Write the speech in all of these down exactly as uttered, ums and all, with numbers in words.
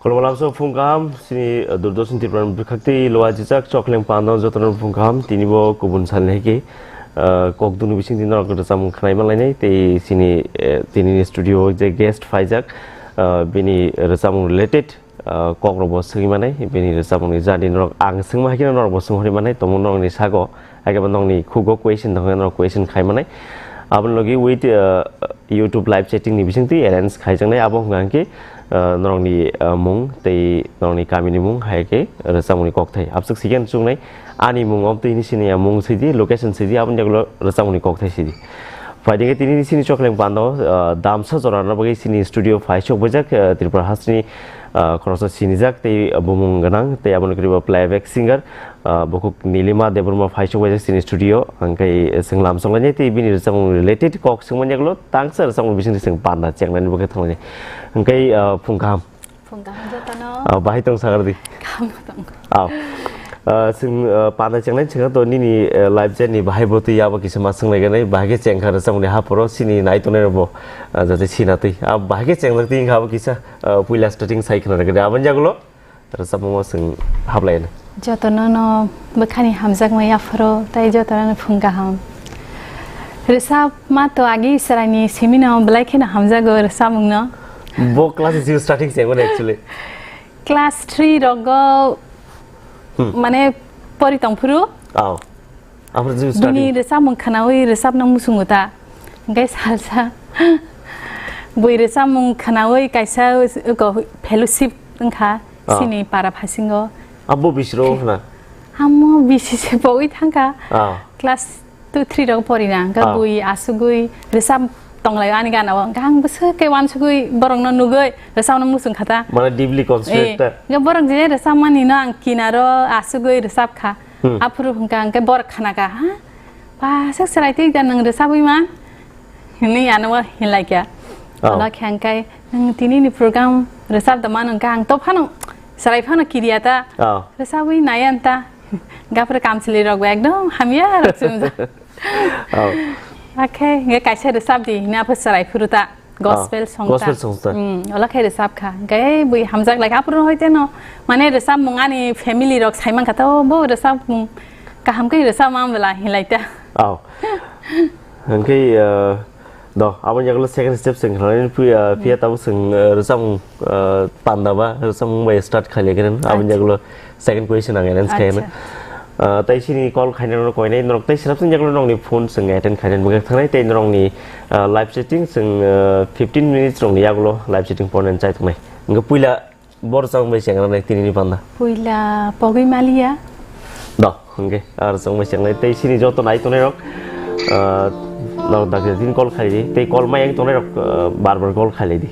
Kolom lamso phung kaham, sini, uh, Doordarshan Tripura ni bwkhak tei loa jijak chokleng pando jotono phung kaham, tini bo kubun salni hai khe, uh, kok dunu bising tini norok rwchapmung khnai manlainai, tei sini, uh, tini ni studio o je guest phaijak, uh, bini rwchapmung related, uh, kok rok bo swngwi manai, bini rwchapmung ni journey norok ang swngma hai khe norok bo swng hori manai, tongmung norok ni sago. Haikhe bo nokni khugo question tongkhe norok question khai manai. Aboni logi with, uh, YouTube live chatting ni bisingtwi arrange khaijaknai. Abo hwnkha hwnkhe, uh, norokni, uh, mung tei norokni kamini mung haikhe rwchapmungni kokthai. Abswk second chuknai ani mung omo twi hini sini ya mung swidi, location swidi, aboni yagulo rwchapmungni kokthai swidi. Phaidi khe tini sini chokleng pando, uh, damsa jora rwna bagwi sini studio phai sok bujak, uh, Tripura hasteni, uh, khoroksa sinijak tei bumung gwnang tei aboni kwrwi bo playback singer. Ah, bukhuk Nilima Debbarma phai sok waijak chini studio, hwnkhe chwng lam songlainai tei bini rwchapmung related kok swngmani yagulo tangsa rwchapmung bisingtwi chwng panda chengnani bagwi thanglainai. Hwnkhe, ah, phung kaham. Phung kaham jotono. Ah, bahai tong sagardi. Kaham tong. Ah. Ah, chwng, ah, panda chengnai chwngkha to nini, eh, life journey bahai bo twi abo kisa ma swnglaiganai, bahai khe chengkha rwchapmungni haphoro chini nai tongnai rokbo, ah, jate sina twi. Ah, bahai khe chengjak twi wngkha abo kisa, ah, puila starting sai khna rwgadi. Aboni yagulo Rwchapmung o chwng hablai no. Jotono no bwkhani hamjakmani yapharo tei jotono no phung kaham. Rwchapma to agi chwraini simi no belai kheno hamjago rwchapmung no. Bo class zero starting se mane actually. Class three rogo Hmm. mane pori tongphuru. Aw. After zero Bini starting. Rwchapmung khwnawi rwchapna muchungo ta. Hwnkhe salsa bui rwchapmung khwnawi kaisa uko fellowship wngkha Ah. chini para phasingo. Abo bisiro hwna? Amo bisi se pogwi thangkha. Ah. Class two three rok porina. Hwnkhe Ah. bui asugwi rwchap tonglaio ani gana o. Hwnkhe ang bwswk khe uansugwi borokno nugwi rwchapna muchung kha ta. Mane deeply concentrate Eh, ta. hwnkhe borok je rwchapmani no ang kinaro asugwi rwchap kha. Hmm. Aphuru hwnkha hwnkhe borok khna kha, "Ha? Ba, sak chwrai twi da nwng rwchabwi man?" Hinwi ano hinlai kha. Oh. Olo khe hwnkhe, "Nwng tini ni program rwchap da man wngkha, ang to phano chwrai phano kiriya ta. Oh. Rwchabwi nai an ta." Gaphre kamchwlwi rok bo ekdom hamya rok chumjak. Oh. Akhe hwnkhe kaisa rwchap di hinwi aphuru chwrai phuru ta. Gospel Ah, song ta. Gospel song ta. Hmm, ola khe rwchap kha. Hwnkhe bui hamjak lai kha. Aphuru hoite no, mane rwchapmung ani family rok sai man kha to, bo rwchapmung kaham khe rwchap man bwla hinlai ta. Aw. Hwnkhe, uh, do, aboni yagulo second step chwng khlainani phi-, uh, phiya Hmm. tabuk chwng, uh, rwchapmung, uh, panda ba rwchapmung bai start khailai khe aboni Acha. yagulo Second question ang arrange khaina. Acha. Ah, tai sini call khaina norok koinai norok tai sirap sini yagulo norokni phone chwng attend khaina bagwi thangnai tai norokni, ah, live chatting chwng, ah, fifteen minutes rokni yagulo live chatting pornani chai tongnai. Hwnkhe puila bor chang bai chengra nai tinini panda. Puila pogwi maliya. Do, hwnkhe ar chang bai chengnai tai sini joto nai tongnai rok, ah, norok dakti din call khaidi. Tai call mai yang tongnai rok, ah, bar bar call khailai di.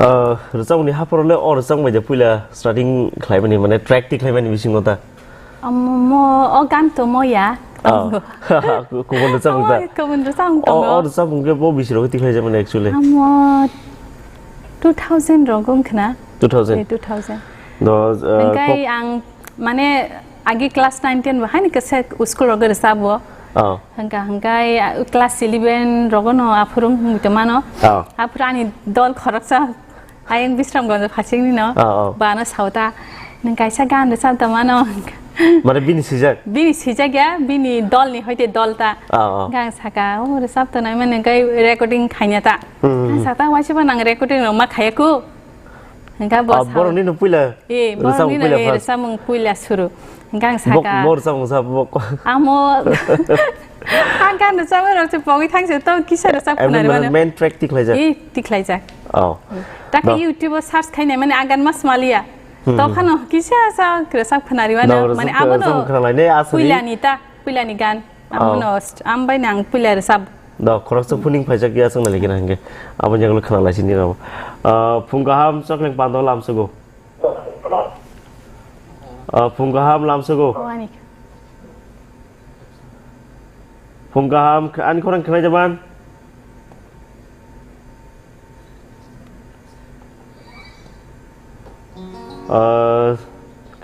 Ah, rwchapmungni hapharo le o rwchapmung bai de puila starting khlaimani, mane track ti khlaimani bisingo ta? Amo, mo, o gan to mo ya. Ah. Tongo. Kubun rwchapmung ta? Amo, kubun rwchapmung O, tongo. O rwchapmung khe bo bisi rok ti khlaijakmani actually? Amo two thousand rok wng khna. Two thousand? Eh, two thousand. Do, ah, Hingkai kok- ang, mane, agi class nine ten bo haini kese school rok rwchapbo. Oh. Hingka, hingkai, ah, class eleven rogo no aphuru wngwi tongmano. Oh. Aphuru ani dol khoroksa Ayang Bisramganj phasingni no, Ah, oh. Bano sauta, "Nwng kaisa gan rwchap tongmano." Mane bini swijak? Bini swijak ya, bini dolni hoite dol ta. Ah, oh. Hingke ang saka, "O rwchap tongnai mani hingke recording khaina ta." Hmm. Ang saka, "Waisa ba nang recording rok ma khaya ku?" Hingke bo Ah, sao- borokni no puila Eh, rwchapmung borokni no puila eh, first. Rwchapmung puila suru. Hingke ang Bok, saka, bor rwchapmung sa bok. Amo. Ang gan rwchapmung rok se pogwi thangse to kisa rwchap Emni khwnari mane mano. Main track ti khlaijak? Eh, ti khlaijak. Oh. Taka No. YouTube o search khainai mani agan mas maliya. Hmm. Tokhano kisa sa rwchap khwnari mano. No, mani rwchap, abono rwchap khwnalainai aswk ni. Puilani ta, puilani gan. Oh. Amono st-, am bai nang puila rwchap. Do, khoroksa phuning phaijak ya song naliki na hingke. Abo jagalo khwnalai sini rabo. Ah, phung kaham chokleng pando lamsugo. Ah, phung kaham lamsugo. Oh, ani. Phung kaham, ani khorang khwnai jaman. Ah,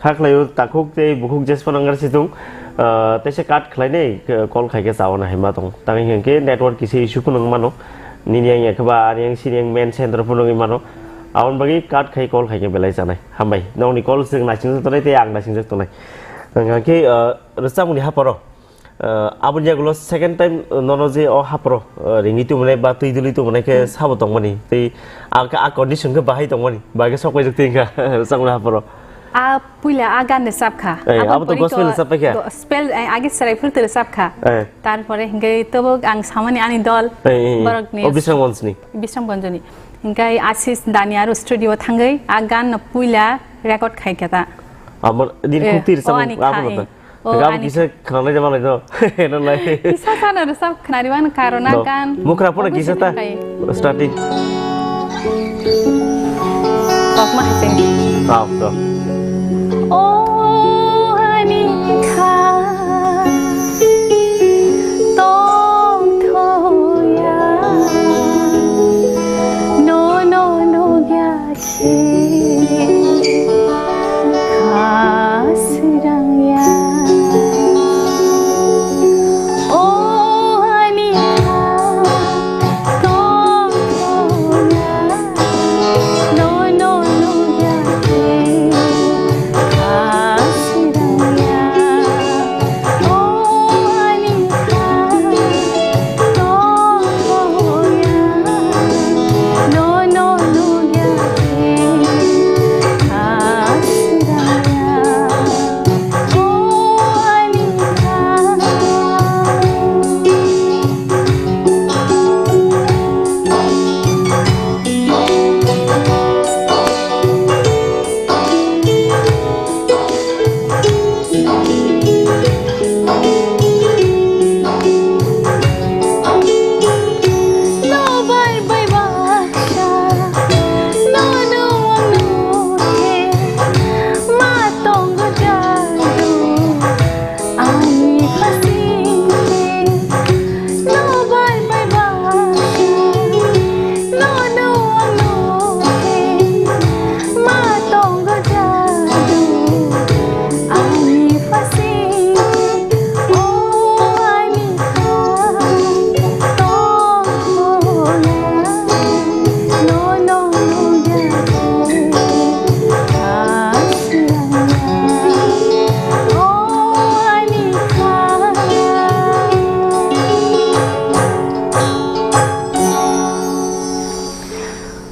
kha khlaio takhuk tei bukhuk jesphano wngkha situng. Ah, teisa cut khlainai, k-, call khaikhe chawana hai ma tong. Tangwi hwnkhe network kisa issue phano wngmano. Nini yang yakhe ba ani yang sini yang main center phano wngwi mano. Aboni bagwi cut khai call khaikhe belai chanai. Hambai. Nokni call swk naisingwk tongnai tei ang naisingwk tongnai. Hwnkhe, ah, rwchapmungni haporo. Ah, aboni yagulo second time, ah, nono je o hapro, ah, ringwi tongmani ba twi dwlwi tongmani khe Hmm. sabo tongmani. Tei a, a condition khe bahai tongmani. Bahai khe sok paijak twi wngkha rwchapmungni hapro. A puila a gan rwchap kha. Eh, Aboni abo to pore gospel to rwchap paikha? Gospel, eh, age chwrai phuru to rwchap kha. Eh. Tarpore hingke to bo ang samani ani dol Eh, eh, eh. borokni O Bisramganjni? Bisramganjni. Hingke Ashish Dani aro studio thangwi a gan no puila record khai kha ta. Amar din Eh, khukti o rwchapmung ani abo kha, no ta? eh. O, Gabo ani kisa khwnalai de malai do. Eno lai. Kisa sana rwchap khwnari mano karon a No. gan. Mukra phone Obo kisa sini ta. Khai. Starting. Kok ma hai se. Ah, so. O ani kha tong thoya. No, no, no, ya.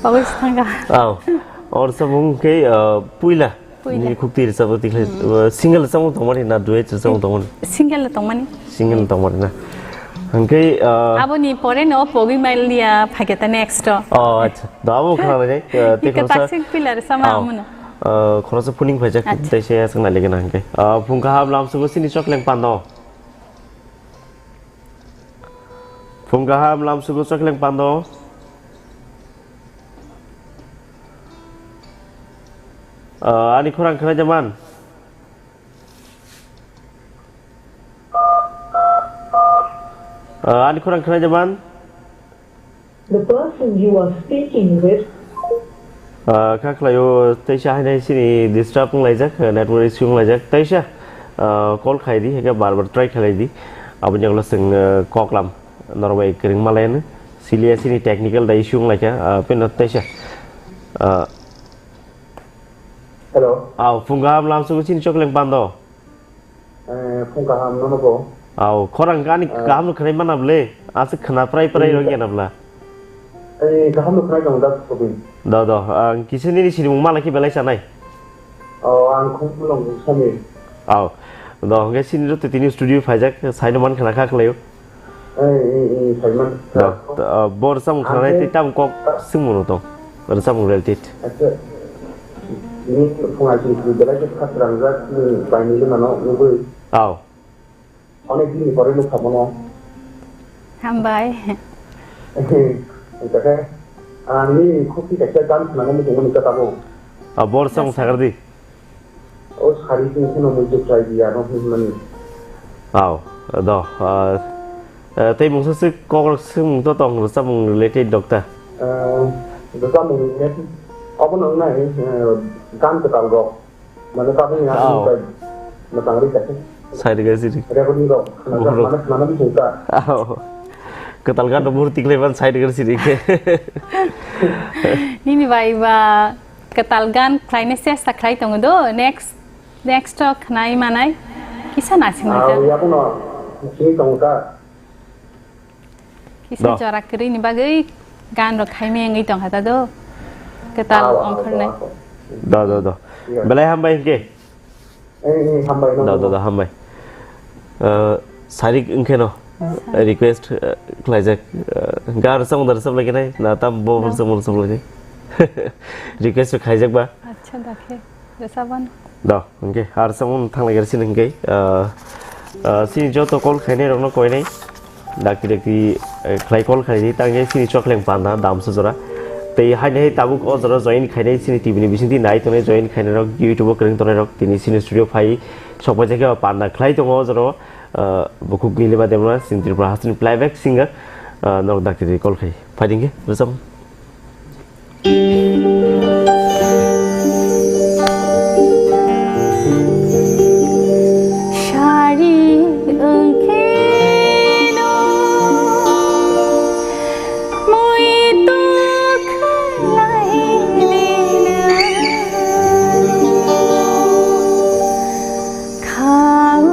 Pawis thangka. Aw. Or samung ke, uh, puila. Puila. Ni khukti rwchapmung tikhlai, Hmm. uh, single rwchapmung tongmani na duet rwchapmung tongmani? Single no tongmani. Single no tongmani na. Hwnkhe, uh, Aboni pore no pogwi mailiya phaikhe ta next o. Oh, acha. Da abo khna lai, uh, te Hika khoroksa taksik puila rwchapma Oh. amono. Uh, khoroksa phuning phaijak Acha. tei se aswk nai lagi na hwnkhe. Uh, phung kaham lamsugo sini chokleng pando. Phung kaham lamsugo chokleng pando. Ah, ani khorang khwnai jaman? Ah, ani khorang khwnai jaman? The person you are speaking with. Ah, kha khlaio, teisa hainai sini disturb wnglaijak, network issue wnglaijak, teisa, ah, call khaidi, hake bar bar try khlaidi, aboni ulo chwng, ah, koklam norok bai kwrwng malaino, siliya sini technical da issue wnglaikha, ah, pino teisa, ah, Hello. Au, phung kaham lamsongo chini chokleng pando. Eh, phung kaham nono bo. Au, khorang ani Eh. Kaham no khwnai mana ble. Aswk khwna prai prai Hmm. Rok yana bla. Eh, kaham no khwnai tong da Sobin. Do, do, ang kisa nini sinimung mala ki belai sanai. Oh, ang khung long sami. Au, do, hwnkhe sini rok tini studio phaijak, saino man khwna kha khlaio. Ei, ei, ei, Simon. Da, da, bor samung khanai tei tam kok singmung tong. Bor samung related. Acha. Ni phunga sing sing belai ke khat rangjak, ni bai ni mano, nugui. Au. Onek din ni pore nuk khamono. Hambai. Engkake, ani khukti kaisa gan khna mo tongmani kata bo. A bor samung sagar di. O sari sing kheno muitu chai di ano hinmani. Au, do, ah, eh, tei mungsa se kokrok se mung to tong rwchapmung related dokta. Eh, rwchapmung related. Obo nang nai, eh, gan kwtal rok. Mane tabuk ni Au. Ang bai matang ri kase. Side ga siri. Recording rok. Buhur. Mane khana bisi ta. Au. Kwtal gan buhur tiklai ban side ga siri ke. Nini bai ba. Kwtal gan khlaina chesta khlai tongo do. Next, next o khnai manai kisa nasing Au, manai. Ya kuno sini tongo ta. Kisa Do. Jora kwrwi ni bagwi gan rok khaimai wngwi tongkha ta do. Kwtal Au, au, ongkhornai. Au. Do, do, do. Iya. Belai hambai hwnkhe. Eh, eh, hambai, Do, no, do, no. Do, hambai. Uh, sarik wngkhe no. Sarik. Request, uh, khlaijak. Uh, gar song dar song lagi nai. Na tam bo Do. Song song lagi. Request khlaijak ba. Acha, dakhe. Rwchapmano. Do, hwnkhe, ar song thang lagi sini hwnkhe. Uh, uh, sini joto call khainai rokno koinai. Dakti dakti, eh, khlai call khaidi, tangkhe sini chokleng panda, damsa jora. Tei haini hai tabuk o jora join khainai sini T V ni bisingtwi nai tongnai join khainai rok, YouTube o kwrwng tongnai rok, tini sini studio phai sokpai jakhe panda khlai tongo o jora, eh, bukhuk Nilima Debbarma, sini Tripura hasteni playback singer, eh, norok dakti dakti call khai. Phaidi hwnkhe, rwchap. Sari wngkheno muitu khlai rina. Khao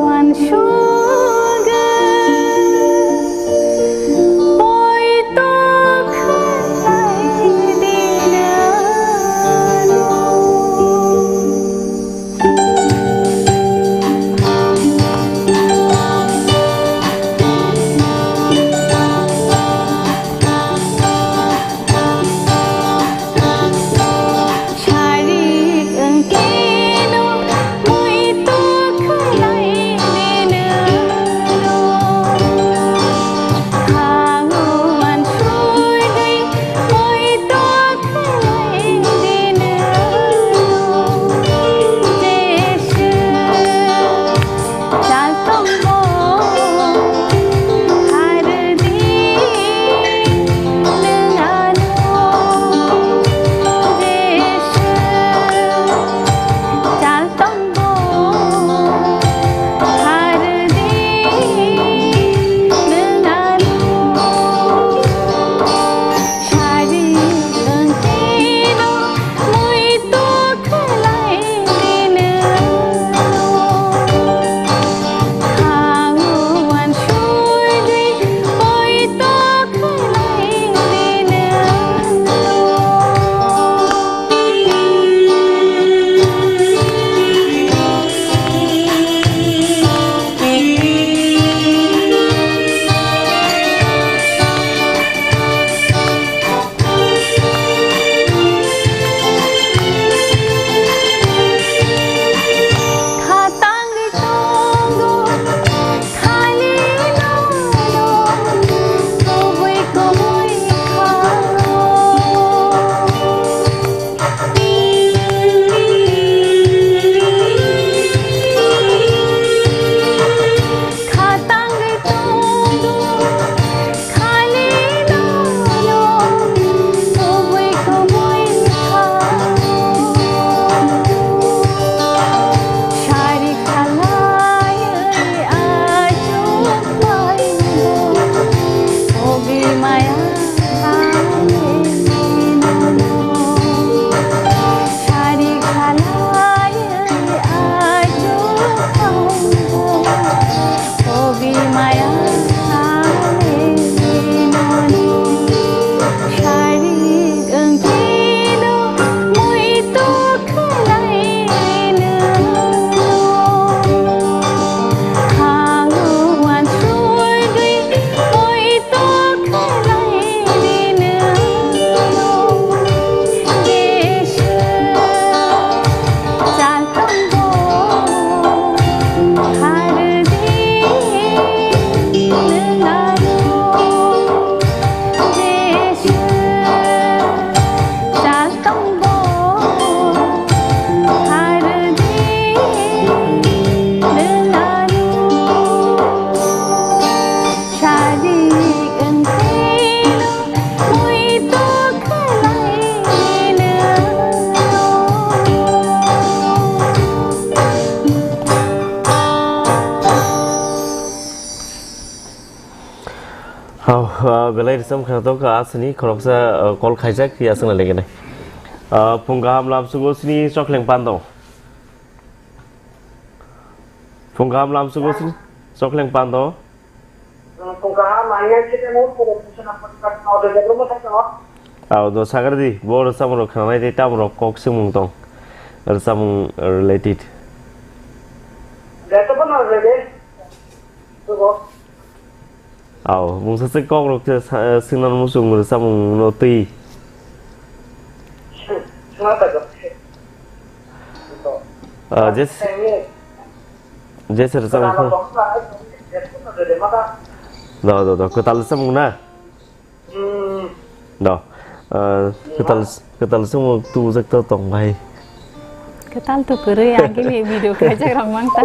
uansugwi poito kha Belai rwchapmung khwnathok, aswkni khoroksa, uh, call khaijak, ya swngna legene. Uh, phung kaham lamsugo sini chokleng pando. Phung kaham lamsugo sini chokleng pando. Phung kaham, ang yang sini mau pura pusana pura mau de bro mo sakno. Aw, do sagar di, bo rwchapmung rok khwnanai tei tamo rok kok swngmung tong. Rwchapmung related. Gato bana rede. Sugo. Aw, mungsa se kok rok se sa-, singnan musung rwchapmung no twi. Singna ta go. Ah, jes-, jes rwchapmung kho. Do, do, do, kwtal rwchapmung na? Do. Ah, kwtal, kwtal swngmung tubujak to tong bai. Kwtal to kwrwi, agini video khaijak rok mang ta.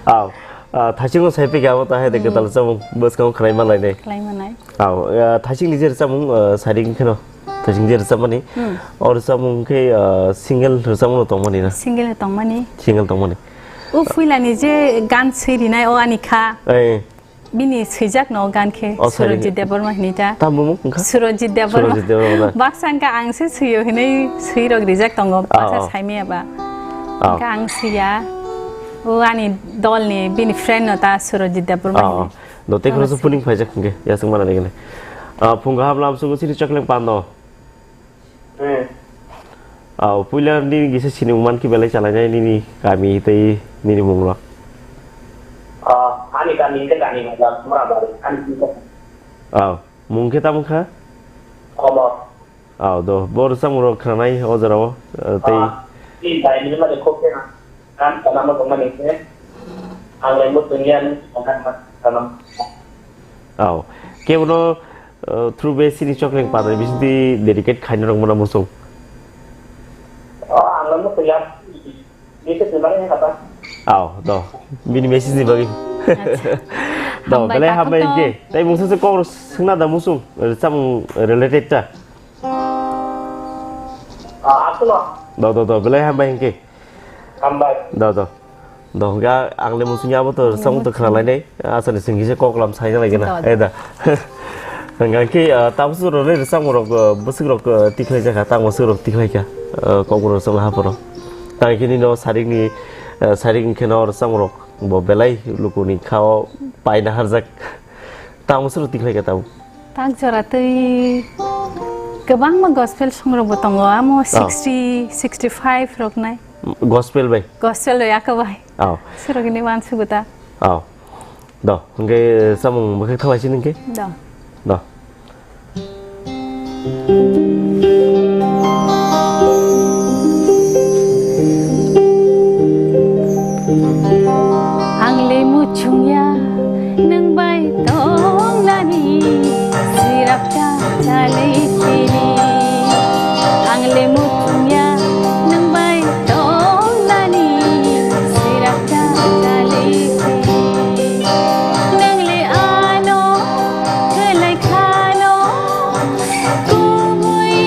Aw, ah, thaisingo sai pika abo ta hai de kwtal rwchapmung bwskango khwnai manlai de. Khwnai manai. Aw, ah, thaising ni je rwchapmung, ah, sari kheno. Thaising je rwchapmani. Hmm. O rwchapmung khe, ah, single rwchapmung tongmani na? Single tongmani. Single tongmani. O phuilani je gan swi rinai o ani kha. Eh. Bini swijak no gan khe. O, sorry. Surojit Debbarma hinwi ta. Tamo mung wngkha? Surojit Debbarma. Surojit Debbarma. Baksa wngkha ang se swiyo hinwi swi rok rijak tongo. Ah, baksa ah. Saimaya ba. Ah. Wngkha ang swiya. O ani dol ni bini friend no ta Surojit Debbarma hinwi. Ah, ah. Do tei khoroksa phuning phaijak hwnkhe, yaswk mana nigini. Ah, phung kaham lamsugo sini chokleng pando. Hmm. Aw, puila nini kisa sinimung mankhe belai chalainai nini kami tei nini mungrok. Ah, ani kami hwnkhe kami Mora Bari, ani kisa. Aw, mung khe tamo kha? Komor. Aw, do, bo rwchapmung rok khwnanai o jorao, eh, tei. Ah, ni bai ni mani khok khe na. Kan kana mo tongmani khe. Ang lai mo tongya ni tongkha ma kana. Aw, kebono Uh, through be sini chokleng padai bisingtwi dedicate khaina rwngmano muchung. Oh, ang no muchung ya. Bisi twmani hai kata. Aw, do. Bini message ni bagwi. Acha. Do, hambai belai takhuk hambai to. Hwnkhe. Tai mungsa se kok swngna da muchung, uh, rwchapmung related ta. Ah, asuno. Do, do, do, belai hambai hwnkhe. Hambai. Do, do. Do, hwnkhe ang le muchung ya abo to, samung to khna lai nai. Asani singkisa kok lam sai nai gana. Do, do. Eh, da. Hwnkhe, ah, tabuk rok le rwchapmung rok, ah, bwswk rok, ah, tikhlai jakha, tamo bwswk rok tikhlai kha, ah, kok rok rwchapmung haporo. Tang khe nino sarik ni, ah, sarik ni khe no rwchapmung rok bo belai luku ni kha o paina harjak. Tamo bwswk rok tikhlai kha tabuk. Tak jora twi kwbangma gospel song rok bo tongo, amo sixty, sixty-five rok nai. Gospel bai? Gospel bai, ako bai. Oh. Surok ini wan suguta. Oh. Do, hwnkhe samung bwkhak thalai sini hwnkhe? Do. Do. Ang le muchung ya nwng bai tongnani, sirap ta chalai sini. Ang le muchung ya nwng bai tongnani, sirap ta chalai sini. Nwng le ano kwlai khano, kumui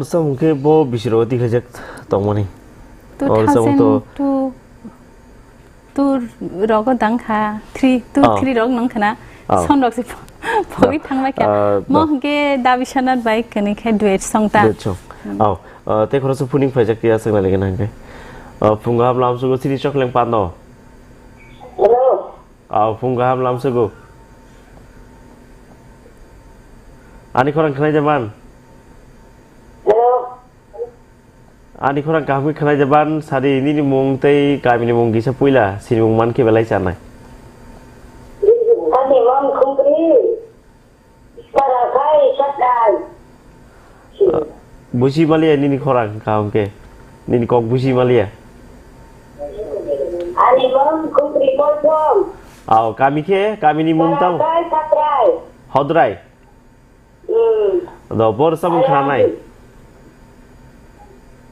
Samung khe bo bisiro twi khaijak tongmani. O samung to two thousand two, two rogo dang kha, three, two, Oh. three rok nong khna. Oh. Son rok se pogwi Oh. thangbai kha. Ah, Mo no. hwnkhe Dabi Sanat bai kani khe duet song ta. Duet song. Hmm. Oh, ah, tei khoroksa phuning phaijak ya sengna legen hwnkhe. Ah, phunga hamla amsugo sini chokleng pando. Hello. Aw, phung kaham lamsogo. Ani khorang khnai de man. Hello. Ani khorang kaham khe khnai de ban, sari nini mung tei kamini mung kisa puila, sini mung man khe belai chanai. Ani mung Khumkri. Para khai sakai. Buji maliya nini khorang kaham khe. Nini kok buji maliya. Ani mung Khumkri Kolsom. Aw, kami khe, kamini mung tamo. Para khai sakrai. Hodrai. Hmm. Do, bor samung khranai.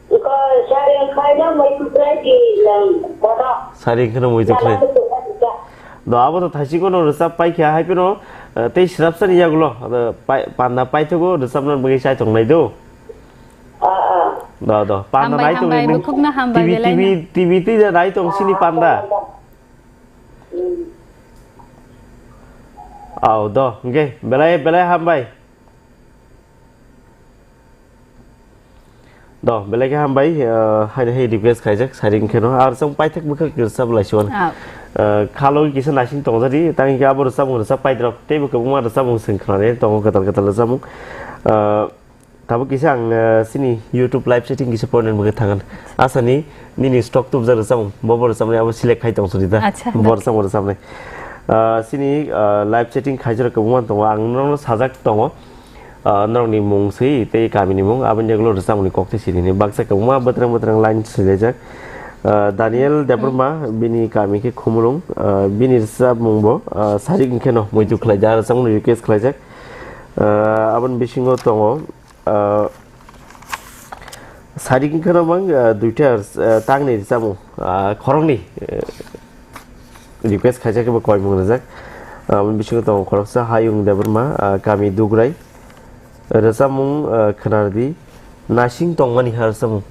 Ko sari khai no mai kuprai di lang bodo. Sari kheno mui Nala tukhlai. tu tu kan ka. Do, abo to thaisiko no rwchap pai kha, hai phano, eh, tei srapsani yagulo, ado pai, panda paithago rwchapna bagwi chai tongnai do. Ah, ah. Do, do, panda Hambai, nai tongwi hambai, nwng bukhukno hambai, TV, belai TV, no. TV twi da nai tong sini panda. Hmm. Au, do, hwnkhe, belai, belai hambai. Do, belai khe hambai, ah, haino hai request khaijak, siring kheno. Ar chwng paithak bwkhak rwchap lai siwan. Ah. Ah, khalo kisa nasing tongjadi, tang khe abo rwchap, rwchap paidrop, teibo kwbangma rwchapmung chwng khnani tongo, kwtal kwtal rwchapmung. Ah, tabuk kisa ang, ah, chini YouTube live setting kisa porinani bagwi thangan. Asani nini stock tubjak rwchapmung, bobo rwchapnai abo select khai tong sudi da. Acha, Bo okay. rwchapmung rwchapnai. Ah, chini, ah, live setting khaijak kwbangma tongo, ang nono sajak tongo. Ah, norokni mung swi tei kamini mung, aboni yagulo rwchapmungni kok tei sinini baksa kwbangma bwtrang bwtrang line swilaijak. Ah, Daniel Debbarma, bini kami khe Khumulwng, ah, bini rwchapmung bo, ah, sarik wngkheno muitu khlaijak, rwchapmungni request khlaijak. Ah, aboni bisingo tongo, ah, sarik wngkheno mang, ah, duita, ah, tangni rwchapmung, ah, khoroknwi, eh, request khaijak eba koimung rwjak. Ah, aboni bisingo tongo khoroksa Hayung Debbarma, ah, kami Dugrai. Rwchapmung, ah, khwnardi Nasing Tongmani ha rwchapmung.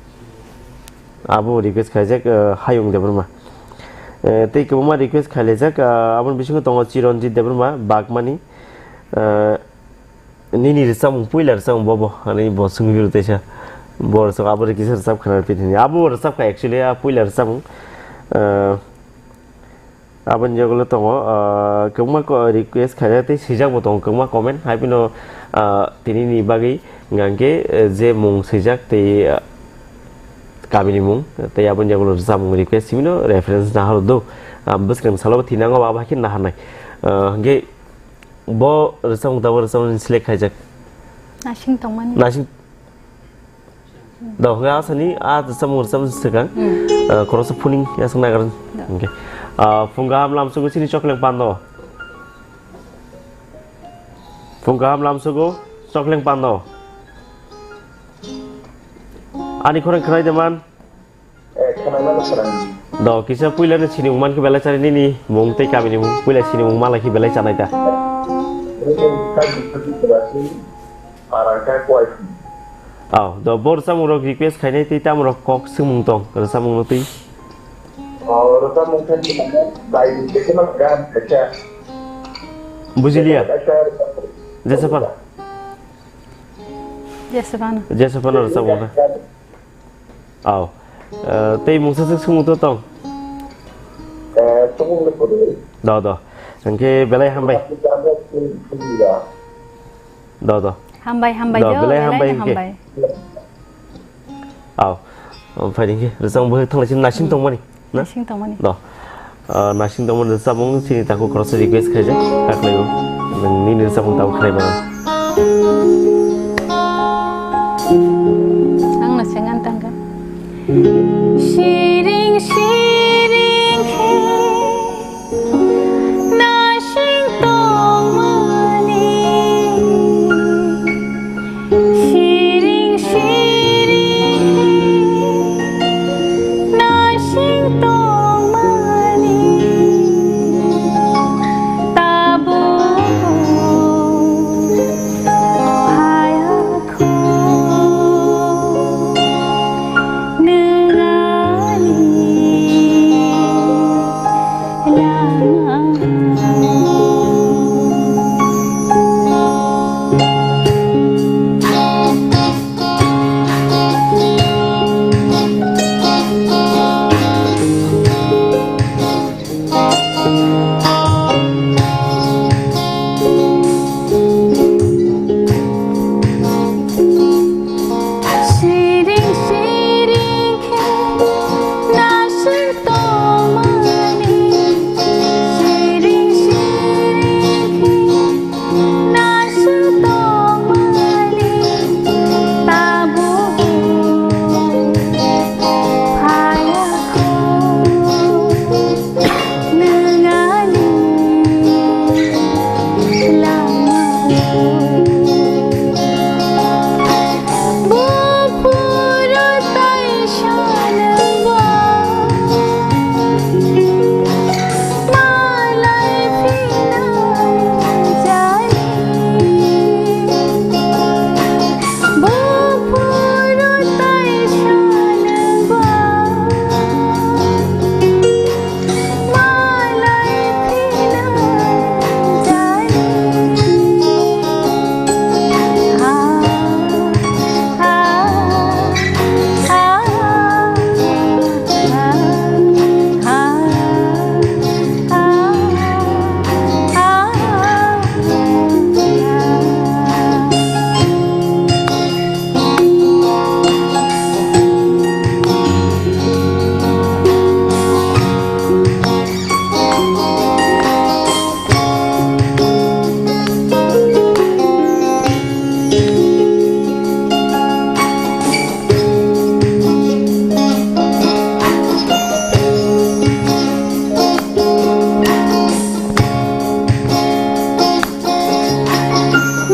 Abo request khaijak, ah, Hayung Debbarma. Eh, tei kwbangma request khailaijak, ah, aboni bisingo tongo Chiranjit Debbarma, Bagmani. Ah, nini rwchapmung, puila rwchapmung bobo, ani bo swngwi rw teisa. Bo rwchap, abo re kisa rwchap khwna phi thini. Abo rwchap kha actually, ah, puila rwchapmung. Ah, Aboni yagulo tongo, ah, kwbangma ko-, request khaijak tei swijak bo tongo kwbangma comment. Hai phano, ah, tini ni bagwi hwnkha khe, eh, je mung swijak tei, ah, kamini mung tei aboni yagulo rwchapmung request simi no reference nahar do. Ah, bwswkang salo bo thinango abo hai khe naharnai. Ah, hwnkhe bo rwchapmung tabuk rwchapmung select khaijak. Nasing tongmani. Nasing Do, hwnkhe asani a rwchapmung rwchapmung swkang, Hmm. ah, khoroksa phuning yasang nagar. Do. Hwnkhe, ah, phung kaham lamsugo chini chokleng pando. Phung kaham lamsugo chokleng pando. Ani khorang khwnai de man. Eh, khwnai mano sir ang. Do, kisa puila ni sinimung man khe belai chani nini mung tei kamini mung. Puila sinimung malai khe belai chanai ta. Para kha kwai. Aw, do bo rwchapmung rok request khainai tei tamo rok kok swngmung tong rwchapmung no twi. Oh, rwchapmung khe bai ni khe ma gan kha. Bujiliya. Kaisa. Jesapan. Jesapan. Jesapan rwchapmung na. Aw. Eh, tei mungsa swk swngmung to tong? Eh, tongmung le kwrwi. Do, do. Hwnkhe belai hambai. Do, do. Hambai, hambai, Do, do, belai belai hambai no hwnkhe. hambai. Aw. Omo phai di hwnkhe rwchapmung bo thanglaisi nasing tongmani. Na? Nasing tongmani. Do. Ah, nasing tongmani rwchapmung chini takhuk khoroksa request khaijak. Kaklaibo. Nwng nini rwchapmung tabuk khlai mano. Ang no sengan tangka. Siring siring khe nasing tongmani. Siring siring nasing tongmani tabuk phaiya kho. Siring siring khe nasing tongmani, siring siring khe nasing tongmani, tabuk phaya kho. Nangani lama buphuru taisa nangba malai phina jani. Buphuru taisa nangba.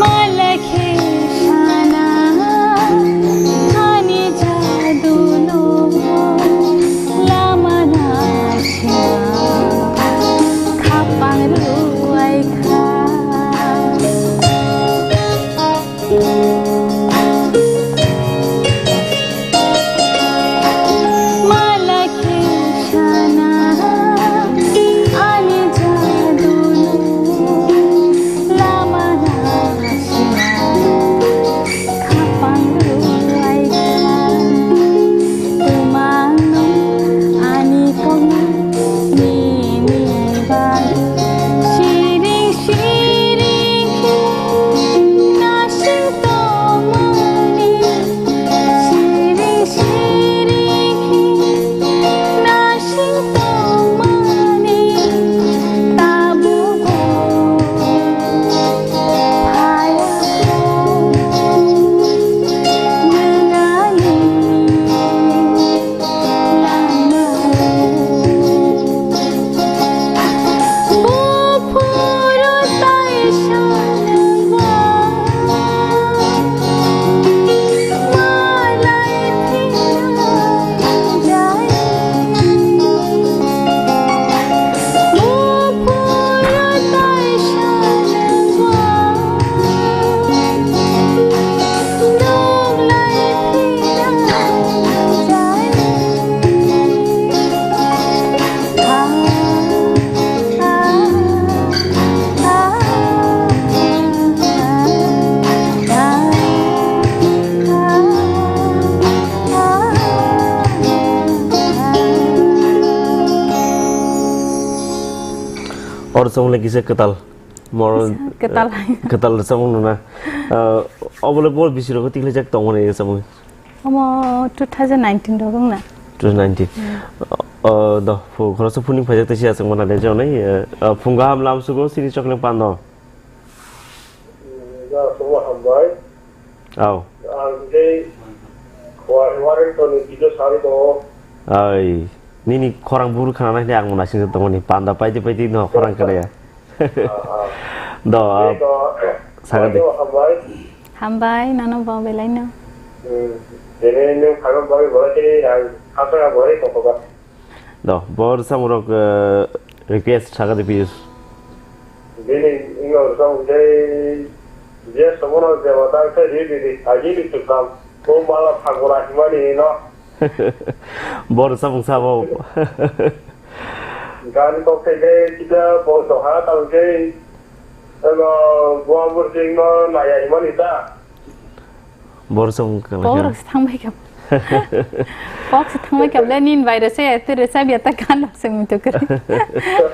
Malakhe sana ani jaduno lama nasima khapang ruai kha. Malakhe sana ani jaduno lama nasima khapang ruai kha. Tumangno ani kokno nini bagwi siring siring khe nasing tongmani. Siring siring khe nasing tongmani, tabukbo phaya kho nwng ani lama. Buphuru taisa nangba malai phina jai. Buphuru taisa nangba nuklai phina jai. Oro chwng le kisa kwtal. Moro, kwtal. Eh, kwtal samung nuna. Eh, obole bol bisiro ko tikle jak tongmani samung. Omo two thousand nineteen rok wngna. Two thousand nineteen. Hmm. Eh, do, fu-, khoroksa phuning phaijak tei siya chwng mana de jonai, eh, eh, phung gaham lam sugo sini chokle pando. Hmm, ya, sugo hambai. Au. Ang tei wa-, Washington ni video sari tongo. Ai, nini khorang buru khana nai ang mona sing tongmani panda paidi paidi no khorang khana ya. Ah, ah. Do, ah, Eko, saga de. Eko, hambai. Hambai, nano bo belai no. Hmm. Tene nung phaiba bagwi bolai tini ang aswk ang bolai tongkha ba. Do, bo rwchapmung rok, eh, request saga de please. Bini ino rwchapmung tei je somono jeba dang khe ri di di, agi ni tukam. Bo mala phagura himani ino. Bo rwchapmung sabo. Gari kok khe khe kisa bo doha tang khe, ego, bo burjing no naya himani ta. Borsong kala. Borok se thangbai kha. Kok se thangbai kha le nin bai rese te resa bia ta gan rok se muitu kri.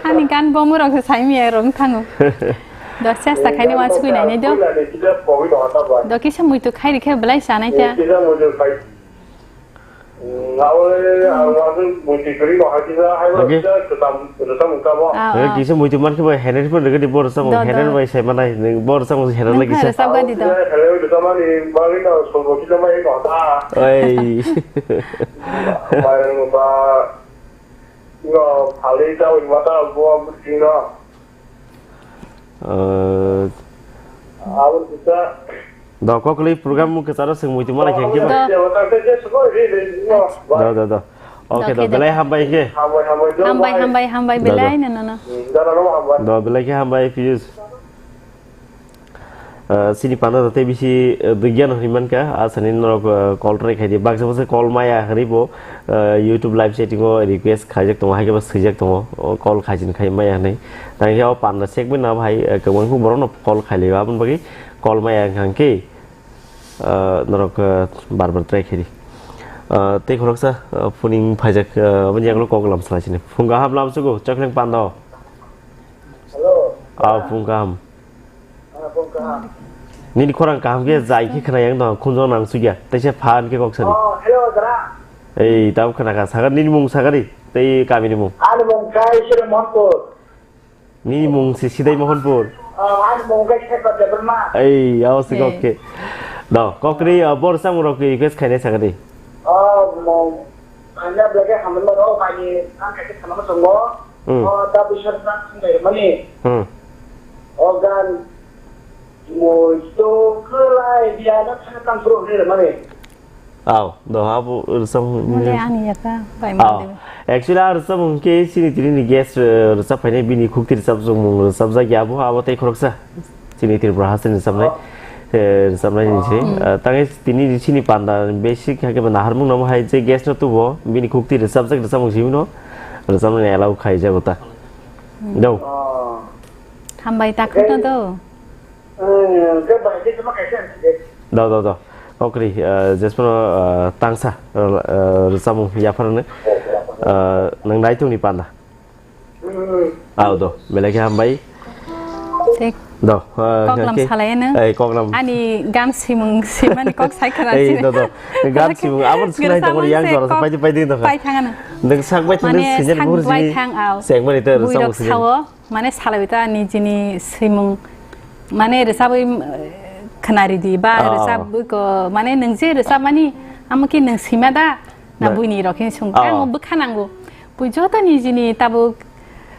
Hani gan bomu rok se sai mi rok thango. Do chesta khaini wan sukui nai nai do. Kisa muitu khai rikhe belai sanai ta. Kisa muitu khai. Ngawle ang wan muitu kri no hakisa hai ba kisa kisa muitu kamo. Kisa muitu man khe bai hener pun rega di borsong hener bai sai manai borsong hener lagi sa. Resa gadi do. Hener resa mani bari no sobo kisa mai no ta. Oi. Mairang ba, no, phalwi chawi mata bo sino. Eh, Abo sisa. Do kokli program mu kacharo sing muitu mala kheng kiba. Do. Dewa ta se je suko ri ri no. Do, do, do. Okay, do, belai hambai ke. Hambai, hambai, do, hambai, bye. Hambai, hambai, do, do. Belai no, no, no. Hmm, jana no hambai. Do, belai ke hambai, Piyush. Ah, sini panda tei bisi, eh, bigyan hwnwi mankha, ah, sani norok, eh, call try khaidi. Baksa baksa call maya hwnwi bo, eh, YouTube live chatting o request khaijak tongo, hai khe bo swijak tongo, o call khaijin khai maya hwnwi. Tang khe o panda segment na bahai, eh, kwbang khe borok no call khailaiwa, aboni bagwi call maya wngkha hwnkhe, eh, norok, eh, bar bar try khaidi. Eh, tei khoroksa, eh, phuning phaijak, eh, aboni yagulo kok lam salai sini. Phung kaham lam sugo, chakleng panda o. Hello. Ah, phung kaham. Ah, phung kaham. Nini khorang kaham khe jai khe khna yang dong, khunjong nang sugya. Teisa phan khe kok sani. Oh, hello, dara. Ei, tamo khna kha, sagar nini mung sagari, tei kami ni mung. Ani mung kai sire Mohanpur. Nini mung si sidai Mohanpur. Oh, ani mung kai Shekhar Debbarma. Ei, awas kok khe. Do, kokri, ah, bor samung rok request khainai sagari. Oh, mung. Ani blage hamma ro, ani ang kai khna mo songo. Hmm. O, ta bisar ta sinai mani. Hmm. O gan mo to kelai dia na thang tang pro he mani. Aw, do abo rwchap. Mole ani yaka bai mole. Actually, a rwchap hwnkhe chini tini ni guest, eh, rwchap phainai bini khukti rwchap chwng mung rwchap jak ya abo, abo tei khoroksa. Chini Tripura haste ni rwchapnai, eh, rwchapnai ni se. Hmm. Eh, tangwi tini chini panda basic hakhe bo naharmung namo hai je guest no tubo, bini khukti rwchapjak rwchapmung simi no rwchapnani allow khaijago ta. Hmm. Do. Oh. Hambai ta khutno do. Hmm, ke bai de ma kaisa. Do, do, do. Kokri, eh, jesmano, eh, tangsa, eh, rwchapmung yapharnai, eh, nwng naitung ni panda. Aw do, belai khe hambai. Thik. Do, ah, kok lam khe salai nang. Ei, kok lam. Ani gan simung simani kok sai khana. Ei, sini. Do, do. Gan simung, abon sinai tongor yang jora paidi paidi do. Pai thang ano. Nang sak bai thang mane sini sak gur bai sini. Thang aw. Seng mani te rwchapmung sini. Sao, mane salai ta ni jini simung. Mane rwchapwi, eh, khnari di ba rwchapwi ko, mane nang je rwchapmani amo khe nang sima da. Na buini rok hin sung. Ang bwkha nango. Bui joto ni jini tabuk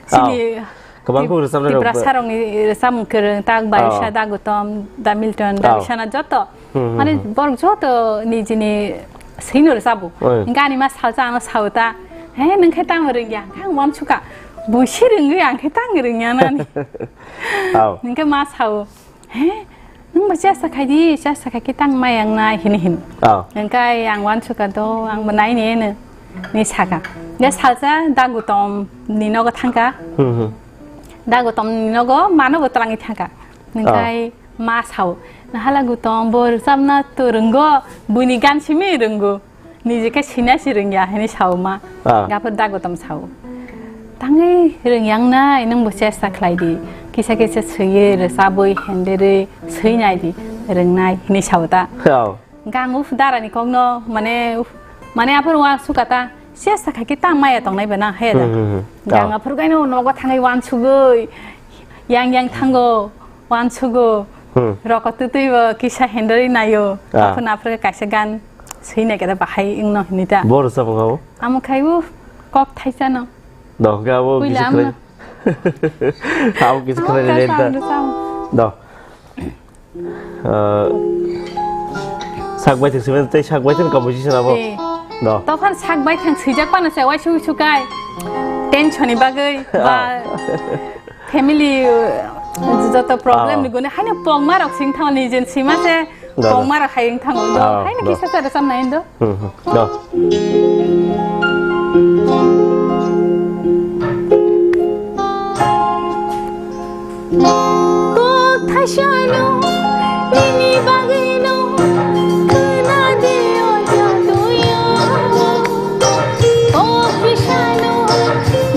sini kwbang kuk rwchapnai rok Tiprasa rok ni rwchapmung kwrwng tak Bayusa Dagutom, Da Milton, Da Bisana joto. Mane borok joto ni jini sino rwchabu. Gani ma salsa ano sauta. He nang khe tamo rwngya. Ang wan suka. Bui si rwngwi ang khe tang rwngya nani. Nang khe ma sao. He, nwng bo chesta khai di, chesta khai khe tang mai ang nai hini hin. Oh. Hingkai ang wan suka do, ang bo nai ne ne, ni saka. De salsa Dagutom ni nogo thangka. Hmm, hmm. Dagutom ni nogo mano bo twlangwi thangka. Hingkai ma sao. Nahala Gutom bo rwchapna to rwngo, buini gan simi rwngo. Niji khe sina si rwngya hini sao ma. Ah. Gaphur Dagutom sao. Tangwi rwngya wngnai nwng bo chesta khlai di. Kisa kisa swiwi rwchabwi henderwi swi nai di rwngnai hini sao ta. Oh. Gang uf dara ni kok no mane uf, mane aphur wa suka ta chesta khai khe tang maya tongnai bana he da. Hmm, hmm, hmm. Gang aphur gaino nogo thangwi wan sugwi yang yang thango wan sugo. Hmm. Roko tutwi bo kisa henderwi naio. Ah. Aphur aphur kaisa gan Sui nai khe da bahai wngno hinwi ta. Bo rwchapmung abo? Amo khai bo kok thaisa no. Do, hwnkhe abo kisa khlai. Amo kisa khlai le ta. Do. Ah, sak bai thang sui tei sak bai thang composition abo. Tei. Do. Tophan sak bai thang swijak pano se wai su su kai. Tension ni bagwi ba. Oh. Family, uh, joto problem ni gune haino pokma rok sing thango ni jen sima se pokma rok hai wng thango do. Haino kisa sa rwchap nai do. Hmm, hmm. Do. Kok thaisano nini bagwino khwnadi o jaduyo. Kok thaisano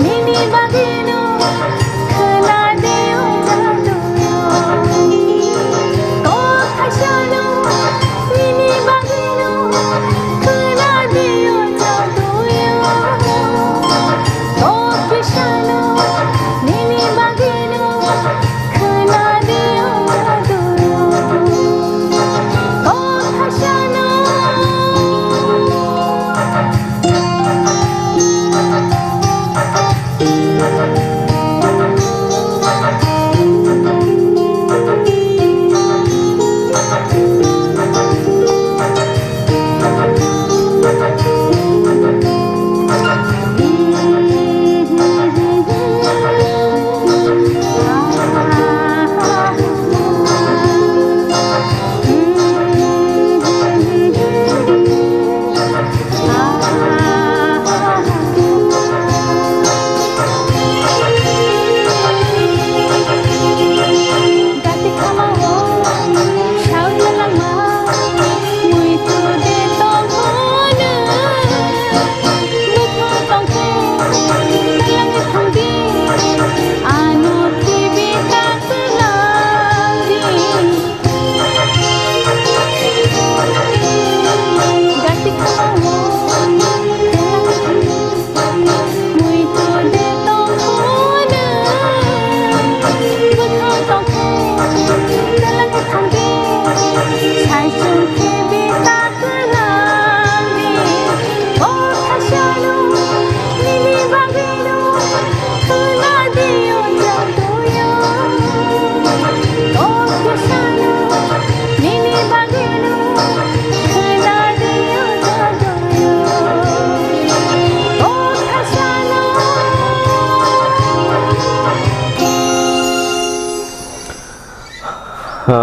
nini bagwino khwnadi o jaduyo. Kok thaisano nini bagwino khwnadi o jaduyo. Kok thaisano nini bagwino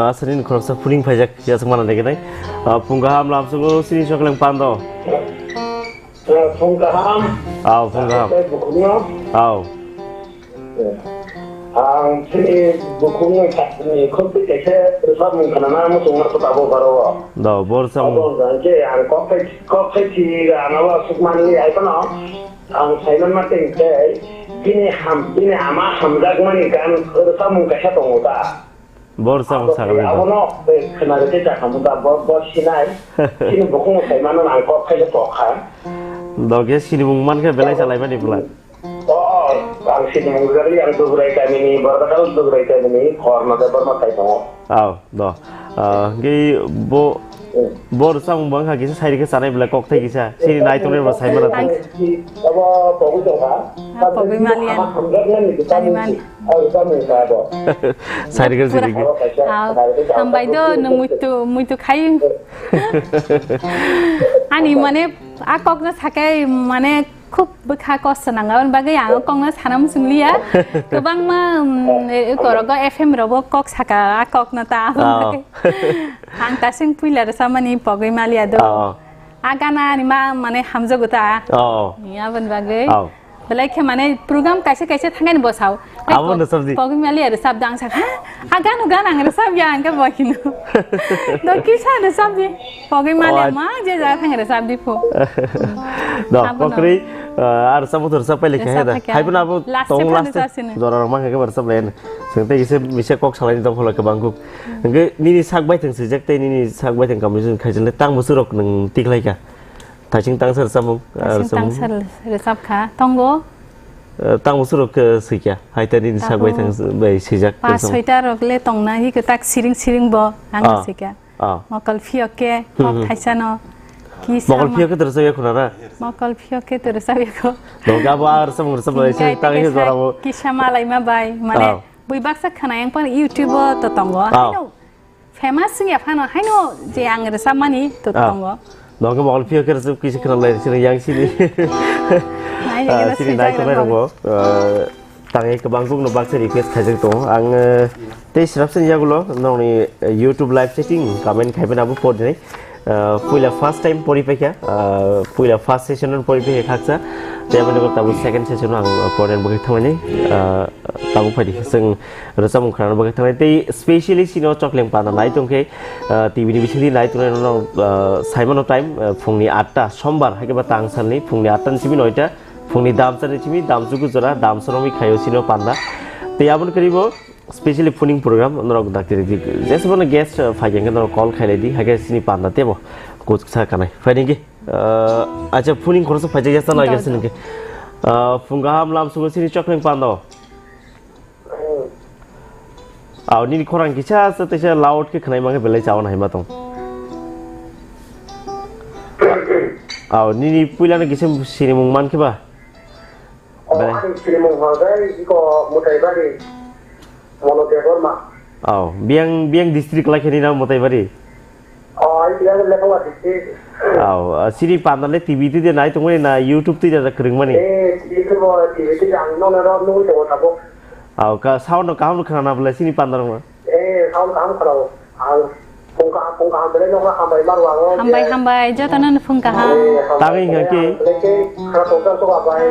Aswk nini khoroksa phuring phaijak, yasuk mana naikinai. Phung kaham lamsugo sini sokleng pando. Phung kaham. Aw, phung kaham. Tei bukhukno. Aw. Ang chini bukhukni sakni khobwi kaisa rwchapmung khnana muchungma kwtabo baro. Do, bor samung. Abo hwnkha khe ang kok thai, kok thai thi ga ano aswk manli ai phano. Ang saiman ma tei tei bini ham, bini ama hamjakmani gan rwchapmung kaisa tongo ta. Bor samung sakni do. Abono khwnari tei chakhamu ta, bo, bo sinai. Chini bukhukno saimano ang kok khaisa tokha. Doge sinimung mankhe belai salaimani bwla. O, ang sinimung jagli ang Dugurai kamini, Bordakhal Dugurai kamini, Khorno Debbarma khai tongo. Aw, do. Ah, hwnkhe bo, bo rwchapmung bo wngkha kisa sairikhe chanai belai kok thai kisa. Sini naitongnai bo saimano tei. Abo pogwi tongkha. Ah, pogwi malian. Ama hamjaknani Saimani. Sairikhe sirikhe. Aw, hambai do, nwng muitu, muitu khai. Ani mane, a kokno sakai mane khub bwkha kosto nang, aboni bagwi ang kokno sana muchung liya. Kwbangma, um, e, korogo F M rogo kok saka, a kokno ta aboni bagwi. Ang tasing puila rwchapmani pogwi maliya do. A gana ni ma mane hamjago ta. Ni aboni bagwi. Belai khe mane program kaisa kaisa thangani bosao. Abo no sabdi. Pogwi maliya rwchapdi ang sakha. A gano gan ang rwchapya ang khe bo hino. Do kisa rwchapdi. Pogwi maliya ma je ja thang rwchapdi pho. Do kokri ar rwchapbo rwchap pailai kha da. Hai bono abo tong last jora rok mankha khe rwchap lai. Seng tei kisa misa kok salai tong phola kwbang kuk. Hwnkhe nini sak baithang swijak tei nini sak baithang composition khaijak le tang bwswk rok nwng tiklai kha. Thaising tangsa rwchapmung, ah, thaising tangsa rwchap kha, tongo. Eh, tang bwswk rok, eh, swikya, hai ta nini sak bai thang bai swijak. Pas soita rok le tongna, hi kwtak siring siring bo, ang swikya. Mokol phiyok khe, kok thaisa no. Mokol phiyok khe to rwchapya khuna na? Mokol phiyok khe to rwchapya kho. Doga bo ar samung rwchap bai, tang hi jora bo. Kisa malai ma bai, mane, bui baksa khana yang pan YouTube o to tongo. Famous wngya phano haino je ang rwchapmani to tongo. Nokhe mokol phiyok khe rwchap kisa khwnalai sini yang sini. Sini nai tongnai rokbo tangwi kwbang kukno baksa request khaijak tongo. Ang tei swrapsani yagulo nokni YouTube live chatting comment khaibai nabo pordinai. Ah, puila first time pori paikha, ah, puila first session on pori paikha khaksa. Tei aboni ulo tabuk second session ang, ah, pori bagwi thangmani, ah, tabuk phaidi. Chwng rwchapmung khwnana bagwi thangmani. Tei specially chini o chokleng panda nai tongkhe, ah, T V ni bisingtwi nai tongnai rokno, ah, saimano time, ah, phungni atta, sombar, hai khe ba tang salni phungni atta ni simi noita, phungni damsa ni simi damsa gujora, damsa romwi khaio chini o panda. Tei aboni kwrwi bo, specially phuning program, norok dakti ridi, jesebano guest, uh, phai khe norok call khailai di, hakhe chini panda tebo kutsa kanai. Phai ningki, uh, acha phuning khoroksa phaijak yasa na Do, gese do. ningki. Uh, phung kaham lam sugo chini chokleng pando. Aw, nini khorang kisa sa teisa loud khe khnai mangkhe belai chawan hai ma tong. Aw, nini puilano kisa sinimung mankhe ba? Oh, Belai. Ani sinimung hwnjai iko Mutaibari, Mono Debbarma. Oh, biyang, biyang district lai kheni na Mutaibari? Oh, ai biyang Lekhawa district. Oh, ah, sini panda le T V twi de nai tongmani na YouTube twi da kwrwngmani? Eh, T V twi bo, T V twi ang no no no nugwi tongo tabuk. Oh, ka sound no kaham khna na bole sini panda rok. Eh, sound kaham khna o. Ang phung kaham, phung kaham belai nokha hambai maro ang o Hambai, je. hambai, jotono no phung kaham. Eh, hambai Tangwi belai hwnkhe ang belai khe khara tongsa soka bai.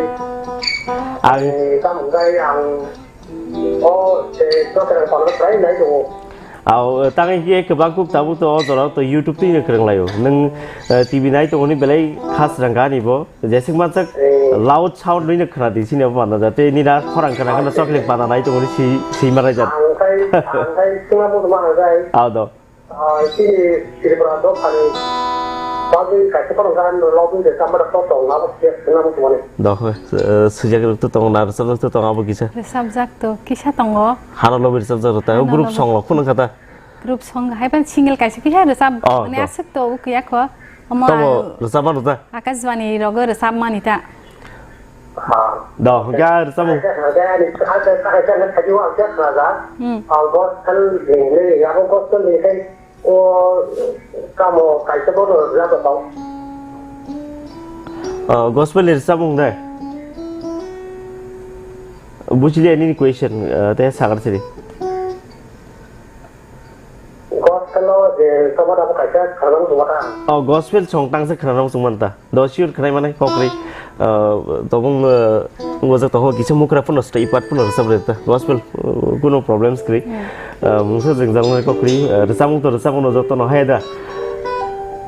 Ang Eh, tamo hwnkhe ang o je jotono pano try nai tongo. Aw, tangwi hwnkhe kwbang kuk tabuk to o jora to YouTube twi no kwrwng laio. Nwng, eh, T V nai tongoni belai khas rang gani bo. Jesik mansak Eh. loud sound rwino khna di sini abo panda jate nini da khorang khna khna chocolate panda nai tongoni si, si marai jat. Ang khai, ang khai sima bo mana jai. Aw do. Ah, sini Tripura do khani. Bagwi kaisa khorang khan lob de samara to tong abo khe sima bo mane. Do, eh, sujak rok to tong na, rwchap rok to tong abo kisa. Rwchapjak to kisa tongo. Hano lob rwchapjak rok ta, Hano group lob. song rok phunuk kha ta. Group song hai ban single kaisa kisa rwchap Oh, mane do. aswk to ukya kho. Omo Tobo ang rwchapma rwchap. Akashvani rogo rwchapmani ta. Do, hwnkhe rwchapmung. Hmm. Ang gospel ni, ni, abo gospel ni khai o kamo kaisa bono rwchapjak tong. Oh, gospel ni rwchapmung de. Buchiliya nini question, eh, te sagar siri. Gospel o je soba da kaisa khana nang ta. Oh, gospel song tangsa khana nang sung manta. Do sure khana mane kokri. Uh, tobong, uh, ngojak toho kisa mukra puno stay part puno resap reta. Gospel, uh, kuno problems kri. Hmm. Uh, mungsa jeng jang kokri, uh, resap mung to resap no joto no hai da.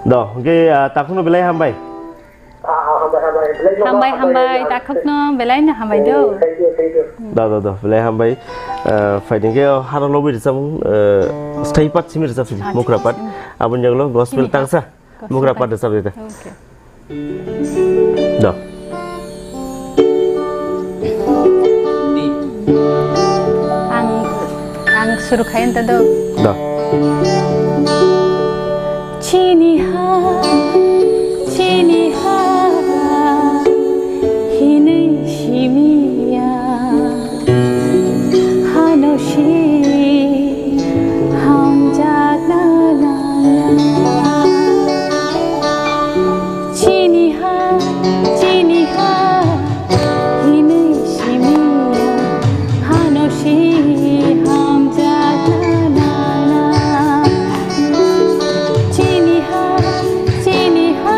Do, hwnkhe, uh, takhuno belai hambai. Ah, ah, hambai, hambai. Belai no Hambai, hambai, hambai, ang takhukno belai no hambai do. Eh, thank you, thank you. Da, da, da, belai hambai. Eh, phaiding khe haro lobwi rwchapmung, eh, stay part simi rwchap sini, Acha, mukra part. Hmm. Aboni jagolo gospel Sini tangsa, gospel mukra part. part rwchap dita. Okay. Da. Ang, ang suru khayan ta do. Da. Chini ha, chini ha, hinwi simiya, hano si hamjakna nangya. Chini ha, chini ha, hinwi simiya, hano si hamjakna nangya. Chini ha, chini ha,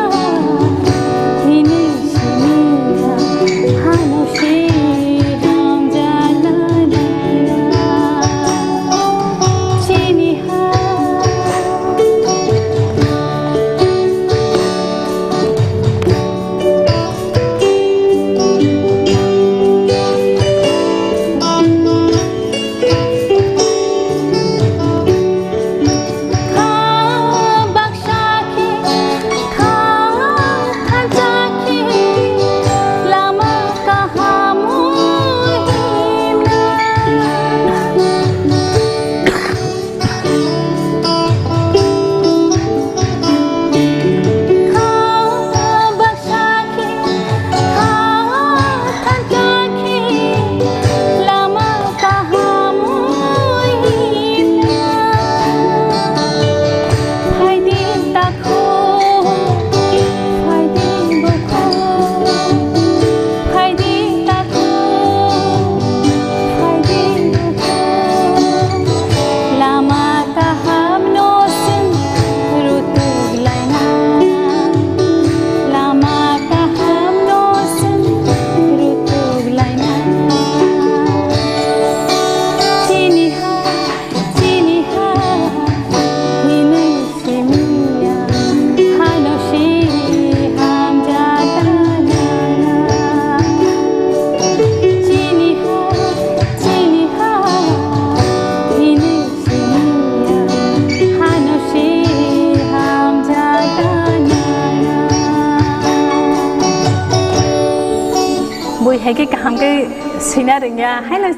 Sina rengya, haino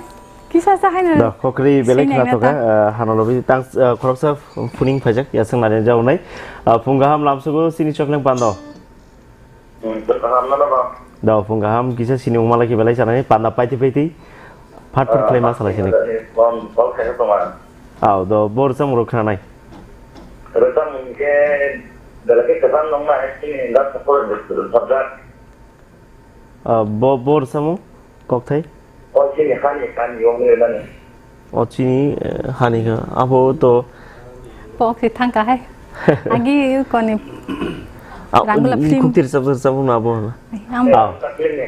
kisa sa haino. Da, kokri belai sina khna toka, ta. Ah, hano lobi tang, ah, khoroksa phuning phaijak, yasang nani jaunai. Ah, phung gaham lamsugo sini chokleng pando. Hmm, kaham na ba? Da, phung gaham kisa sini umala ki belai sanai, panda paiti paiti. Phat phat Ah, klai ma salai sini. Bom, bom khayo toma. Au, do, bor sam rok khna nai. Rwchapmung khe belai khe kwcham nokna hai chini last four subject. Ah, bo, bo rwchapmung kokthai? O chini hani, hani wngwi mani. O chini, eh, hani kha, abo to. Pok si thangka hai. Agi koni. Ah, rangla mm, film. Khukti rwchap, rwchapmung abo. Ai, am. Ah. Sakling ni.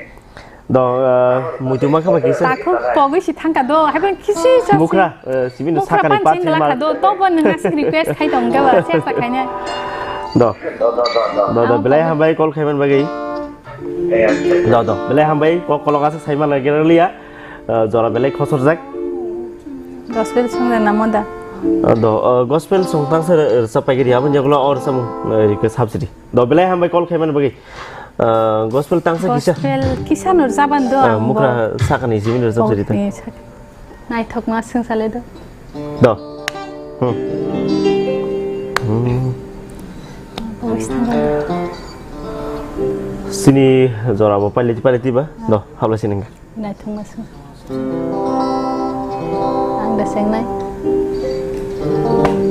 Do, eh, muitu ma khama kisa. Takhuk pogwi si thangka do, haiban kisi sa si. Mukra, eh, sibini mukra sakani pan pat sin sai lakha mal. Do, tobo nwng asik request khai tong gaba, siya sa khaine. Do. Do, do, do, do. Do, do, belai hambai call khaiman bagwi. Do, do, belai hambai kok kolok asa sai mal lagi liya. Eh, jora belai khosor jak. Gospel song na namo da. Eh, do, eh, gospel song tang sa, eh, sa paigiri abon jaglo or samung, eh, request hapsidi. Do, belai hambai call khaiman bagwi. Ah, gospel tangsa kisa. Gospel kisa no rwjaban do. Ah, ang mukra bo. Sakani jibin rwjap jari ta. Ni sak-, naithok ma swng sale do. Do. Hmm. Hmm. Bo is thang do. Sini jora bo paileti paileti ba. Do, habla sining. Naithok ma swng. Ang da sengnai.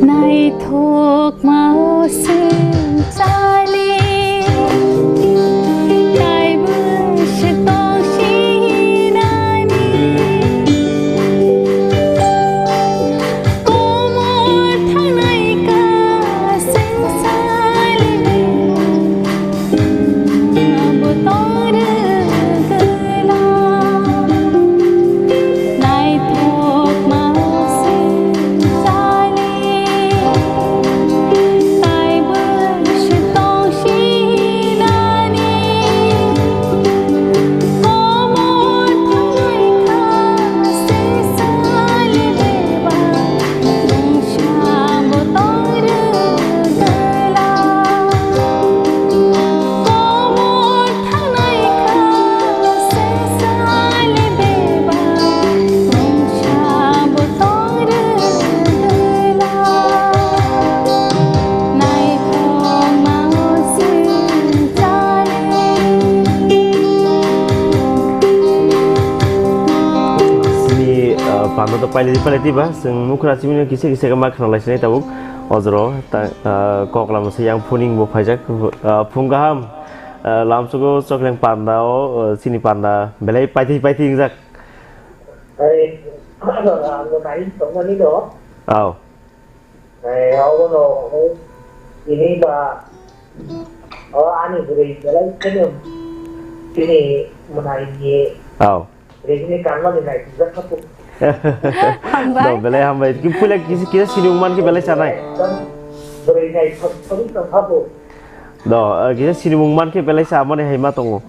Naithok ma o swng chali. Taibo se tong sinani. Komor thangnai ka swng chali. Sini, ah, panda to paileti paileti ba, chwng mukra chimino kisa kisa khe ma khna lai sinai tabuk. Ojro ta, ah, kok lama se yang phuning bo phaijak, ah, phung kaham, ah, lamsugo chokleng panda o, ah, chini panda belai paithai paithai wngjak. Ai, ang bo nai tongmani do. Au. Ai, abo no, ini ba, o ani bwrwi belai kheno chini mwnai ni. Au. Regni kanmani naisijak kha tu. Hambai. Do, belai hambai. Ki puila kisa, kisa sinimung man khe belai chanai. Ekdom bwrwi naithok thok tong kha bo. Do, eh, kisa sinimung man khe belai chamani hai ma tongo.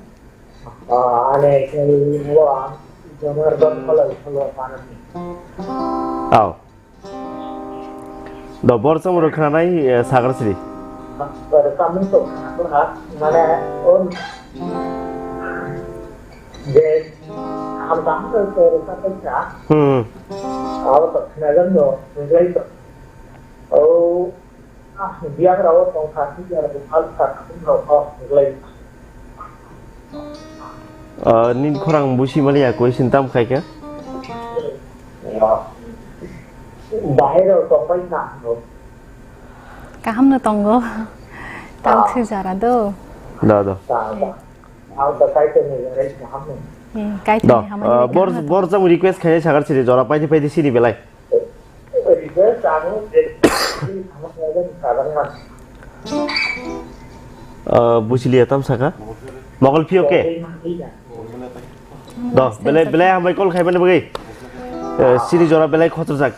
Ah, ane khe bo ang jamar dot kholai kholo panani. Au. Do, bor chamo rok khnanai, eh, sagar sidi. Bor chamo to khna ha, mane, on, je, ham dam to to ka ta. Hmm. Abo to khna jang no, ngai to. O, ah, biang rawo tong kha, biang rawo hal kha, kum rawo ngai. Ah, nini khorang busi mani ya question tam khai kha? Bahai rok tongpai na no. Kaham no tongo. Tang si jara do. Da, da. Ang ta kai te ni jara kaham no. Hmm, kai te ni hamani. Da, ah, bor, bor jam request khai sagar sini jora paidi paidi sini belai. Ah, busi liya tam saka. Mogol phio ke? Do, belai, belai hambai call khai mani bagwi. Eh, sini jora belai khotor jak.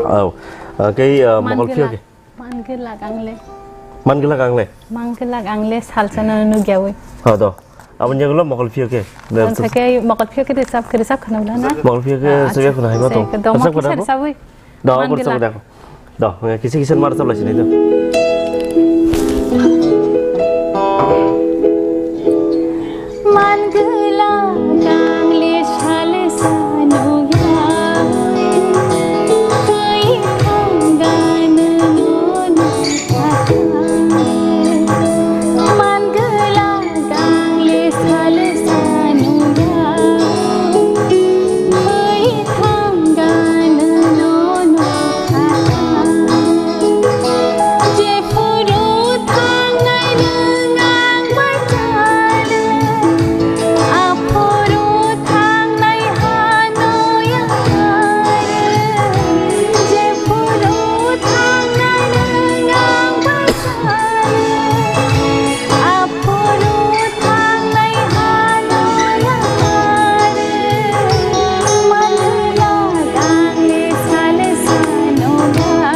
Au, ah, kei, ah, mogol phio ke? Mangkhe lak ang le. Mangkhe lak ang le? Mangkhe lak ang le salsa no nugya wi. Ha do. Aboni yagulo mogol phio ke. Ang sake mogol phio ke de sab kere sab khana na. Mogol phio ke sab khana hai ma to. Do mogol phio ke sab wi. Do mogol sab da. Do kisa kisa mar sab lai sini do. Mangwla kangli salsa nukya, twi thangga nungno nukha. Mangwla kangli salsa nukya, twi thangga nungno nukha. Jephuru thangnai nwng ang bai chale, aphuru thangnai hano yare. Jephuru thangnai nwng ang bai chale, aphuru thangnai hano yare. Manliya kangni salsa nukya.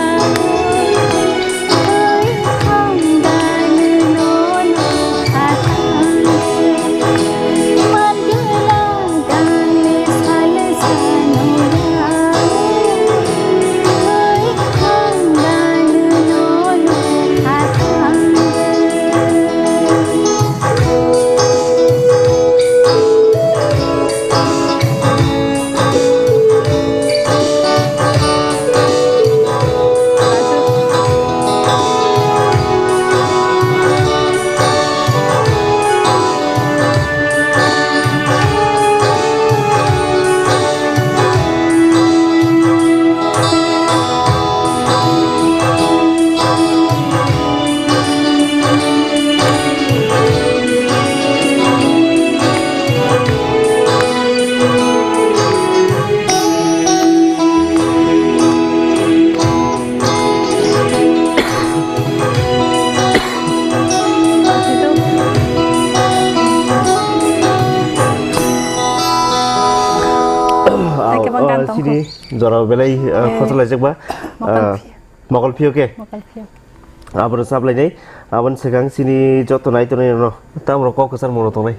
Hai, kebang oh, gantong sini ko. Jora belai, eh, eh, khosor laijak ba? Mokol ah, phiyo. Mokol phiyo ke? Mokol phiyo. Abro sablai nai, abon sekang sini joto nai tonai no. Tamro kok kesar mono tonai.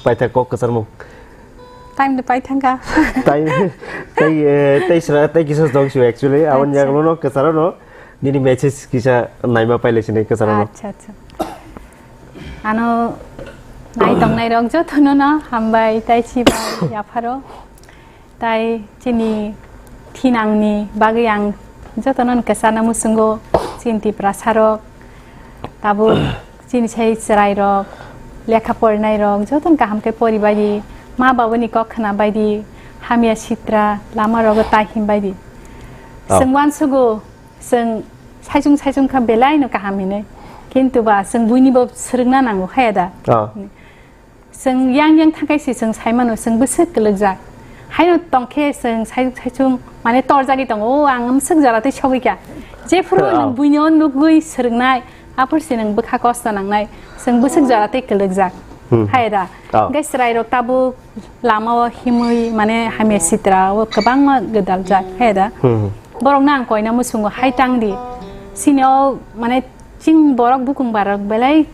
Paithak kok kesar mo. Time de paithangka. Time, tai, eh, tai sra, tai kisa dong shu actually. Abon acha. Yang no kesar no. Nini message kisa naima paile sini kesar no. Acha, acha. Ano nai tongnai rok joto no no hambai tai chibai yapharo. Tai chini thinangni bagwi ang jotono kesarna muchungo chini Tiprasarok, tabuk chini sai chwrairok, lekha porinairok jotono kaham khe poribaidi, ma babuni kok khwnabaidi, hamya sitra lamarogo tai himbaidi. Oh. Chwng uansugo, chwng saichung saichung kha belaino kaham hinwi. Kintu ba chwng buinibo swrwngna nango, haya da? Oh. Chwng yang yang thangkai se chwng sai mano, chwng bwswk kwlwkjak. Haino tongkhe chwng sai-, saichung mane torjagwi tongo, "O, ang bwswk jora tei sogwi kha." Jephuru nwng buino nugwi swrwngnai, aphuru se nwng bwkha kosto nangnai, chwng bwswk jora tei kwlwkjak. Hmm. Hai da. Oh. Hwnkhe chwrairok tabuk lamao himwi mane hamya sitra o kwbangma gwdaljak. Hai da. Hmm. Borokno ang koina muchungo hai tangdi. Chini o mane chini borok bukung barok belai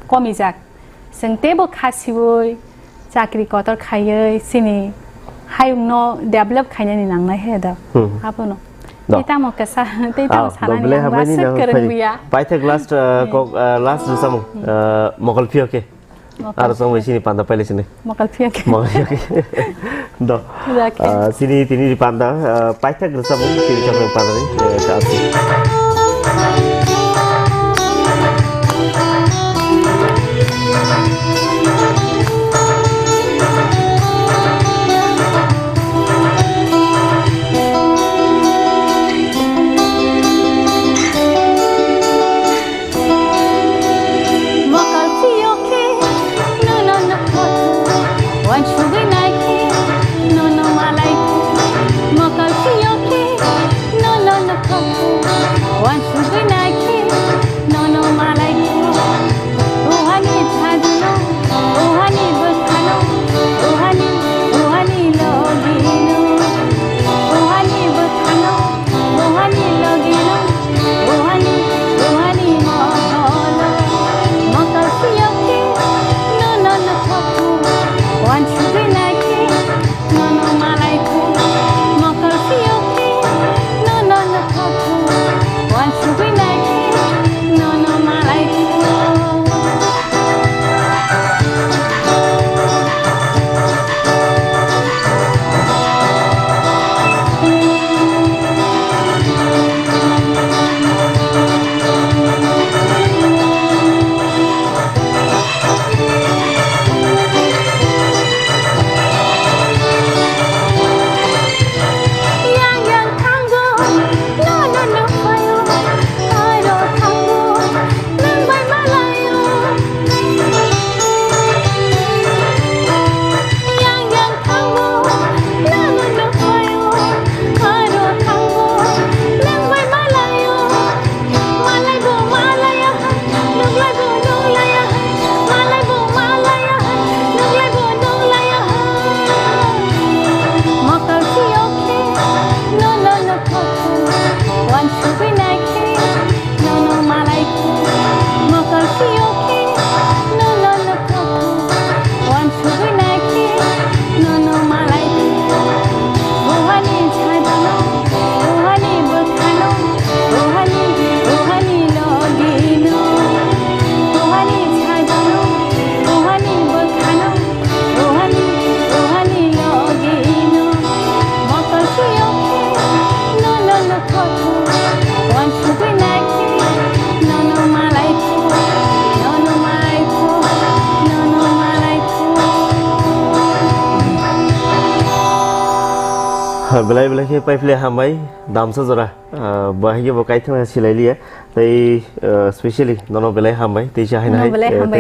komijak. Chwng teibo kha siwi chakri kotor khaiwi chini hayungno develop khainani nangnai he da. Hmm. Abono. Do. Tei tamo kesa, tei tamo ah, sanani do, belai ang hambai ni waswk nang kwrwng phai. Buya. Paithak last, uh, kok, uh, last rwchapmung, uh, mokol phiyo khe. Mokol phiyo. Aro chwng bai chini panda paile sini. Mokol phiyo khe. Mokol phiyo khe. Do. Jake. Ah, chini tini panda, ah, paithak rwchapmung, tini chapmung panda ni, eh, ta aswk. Mokol phiyo khe nono nokotho, uansugwi nai khe nono malai khe. Mokol phiyo khe nono nokotho, uansugwi nai Belai belai khe paiphle hambai, damsa jora. Ah, bahai khe bo kaithang silai liya. Tei, ah, specially nono belai hambai, tei sa haina Nono hai, belai eh, hambai.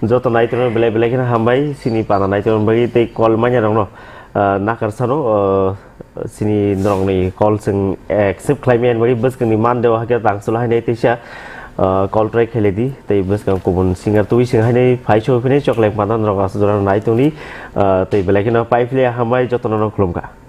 Tei joto naitorno belai belai kheno hambai, sini pana naitorno bagwi tei call manya rokno, ah, nakar sano, ah, sini norokni call chwng accept khlai manya bagwi bwskangni man deo hakhe tangsulo hainai teisa, ah, call try khailai di, tei bwskang kubun singer twi sing hainai phai so phinai choklek pana norok aswk jora nai tongni, ah, tei belai kheno paiphle hambai jotono no khulumkha.